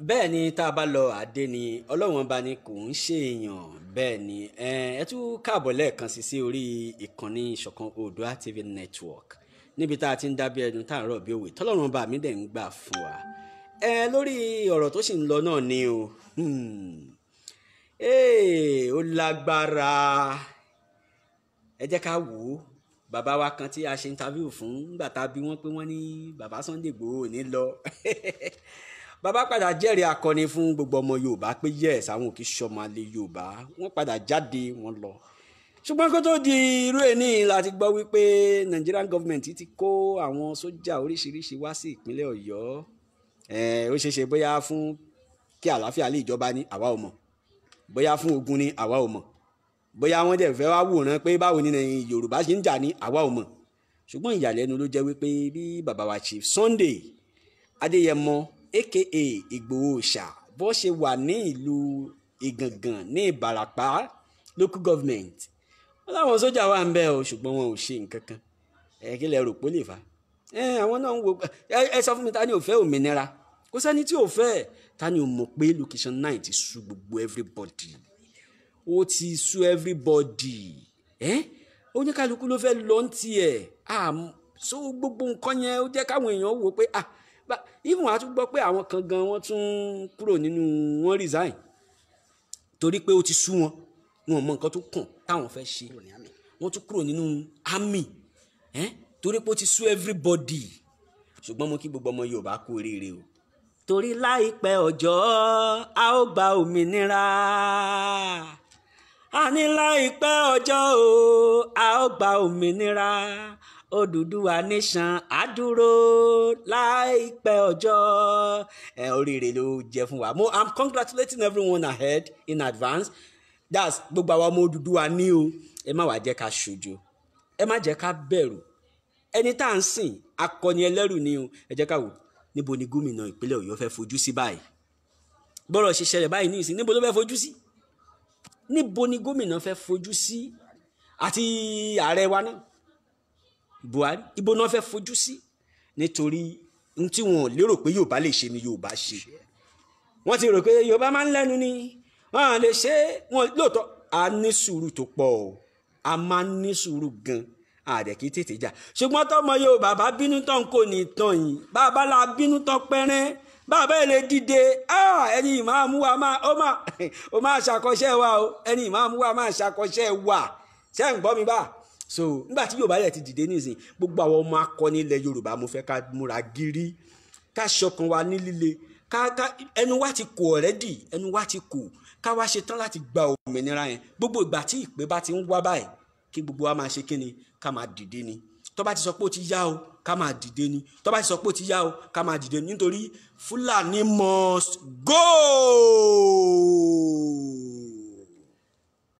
Bẹ́ẹ̀ ni, tá a bá lọ àdé ni Ọlọ́run bá ní kò ń ṣe èèyàn. Bẹ́ẹ̀ ni, ẹ tún káàbọ̀ lẹ́ẹ̀kan sí sí orí ìkànnì Ìṣọ̀kan Oòduà TV Network, níbi tá a ti ń dábí ẹnu, tá à ń rọ̀ bí òwe, tọ́lọ́run bá mi dẹ̀ ń gbà fún wa. Ẹ lórí ọ̀rọ̀ tó sì ń lọ náà ni o. Ó lágbára. Ẹ jẹ́ ká wò ó. Bàbá wa kan tí a ṣe interview fún, nígbà tá a bí wọ́n pé wọ́n ní bàbá Sunday Igboho ò ní lọ, bàbá padà jẹ́rìí akọni fún gbogbo ọmọ Yorùbá pé yes, àwọn ò kì í ṣọmọ àlè Yorùbá. Wọ́n padà jáde, wọ́n lọ. Ṣùgbọ́n kó tó di irú ẹni láti gbọ́ wípé Nigerian government ti kó àwọn sójà oríṣiríṣi wá sí ìpínlẹ̀ Ọ̀yọ́. Ó ṣeé ṣe bóyá fún kí àlàáfíà lè jọba ní, àwa ò mọ̀. Bóyá fún ogun ní, àwa ò mọ̀. Bóyá wọ́n dẹ̀ fẹ́ wá wòran pé báwo ni Yorùbá ṣe ń jà ní, àwa ò mọ̀. Ṣùgbọ́n ìyàlẹ́nu ló jẹ́ wípé bí bàbá wa Chief Sunday Adéyẹmọ, aka Ìgbòho Òòṣà, bó ṣe wà ní ìlú Ìgàngàn ní Ìbàràpá local government, wọ́n láwọn sójà wà ń bẹ̀ o, ṣùgbọ́n wọn ò ṣe nǹkan kan. Ẹ kí lẹ rò pé ó lè fà ẹ? Àwọn náà ń wo. Ẹ sọ fún mi, ta ni ò fẹ́ òmìnira? Kò sẹ́ni tí ò fẹ́. Ta ni ò mọ̀ pé location 9 ti sú gbogbo everybody? Ó ti sú everybody. Ẹ oníkálukú ló fẹ́ lọ ń tiẹ̀. So gbogbo nǹkan yẹn, ó jẹ́ káwọn èèyàn wò pé, ah, even a tún gbọ́ pé àwọn kan gan, wọ́n tún kúrò nínú wọn, resign, torí pé ó ti sú wọn, wọn mọ nǹkan tó kàn táwọn fẹ́ ṣe. Wọ́n tún kúrò nínú army torí pé ó ti sú everybody. Ṣùgbọ́n mo kí gbogbo ọmọ Yorùbá kú oríire o, torí láìpẹ́ ọjọ́, a ó gba òmìnira. A ní láìpẹ́ ọjọ́ o, a ó gba òmìnira. Odùduwà nation á dúró láìpẹ́ ọjọ́. Ẹ oríire ló jẹ́ fún wa. Mo I'm congratulating everyone ahead in advance. That's gbogbo àwọn ọmọ Odùduwà ní o. Ẹ má wàá jẹ́ ká ṣojo, ẹ má jẹ́ ká bẹ̀rù. Ẹni tá à ń sìn, akọni ẹlẹ́rù ni o. Ẹ jẹ́ ká wò, níbo ni gómìnà ìpínlẹ̀ Ọ̀yọ́ fẹ́ fojú sí báyìí? Bọ́rọ̀ ṣe ṣẹlẹ̀ báyìí ní ìsìn, níbo ló fẹ́ fojú sí? Níbo ni gómìnà fẹ́ fojú sí, àti ààrẹ wa náà Buhari, ibo náà fẹ́ fojú sí? Nítorí n tí wọn ò lérò pé Yorùbá lè ṣe ni Yorùbá ṣe. Wọ́n ti rò pé Yorùbá máa ń lẹ́nu ni, wọ́n lè ṣe wọ́n. Lóòótọ́, a ní sùúrù tó pọ̀ o, a máa ń ní sùúrù gan, àdẹ̀ kí tètè jà. Ṣùgbọ́n tọmọ Yorùbá bá bínú tán, kò ní tán yìí. Bàbá la bínú tán pẹ́rẹ́, bàbá ẹ̀ lè dìde. Ẹni máa mú wa máa ó máa ṣàkọsẹ́ wa o. Ẹni máa mú wa máa ṣàkọsẹ́ wa. Ṣé ń gbọ́ mi bá? So nígbà tí Yorùbá yẹ ti dìde nísìn, gbogbo àwọn ọmọ akọni ilẹ̀ Yorùbá, mo fẹ́ ká múra gírí, ká ṣọkan wa ní líle, ká ẹnu wa ti kò already, ẹnu wa ti kò, ká wá ṣe tán láti gba òmìnira yẹn. Gbogbo ìgbà tí ìpè bá ti ń wá báyìí, kí gbogbo wa máa ṣe kíni? Ká máa dìde ni. Tó bá ti sọ pé ó ti yá o, ká máa dìde ni. Tó bá ti sọ pé ó ti yá o, ká máa dìde ni, nítorí Fúlàní must go.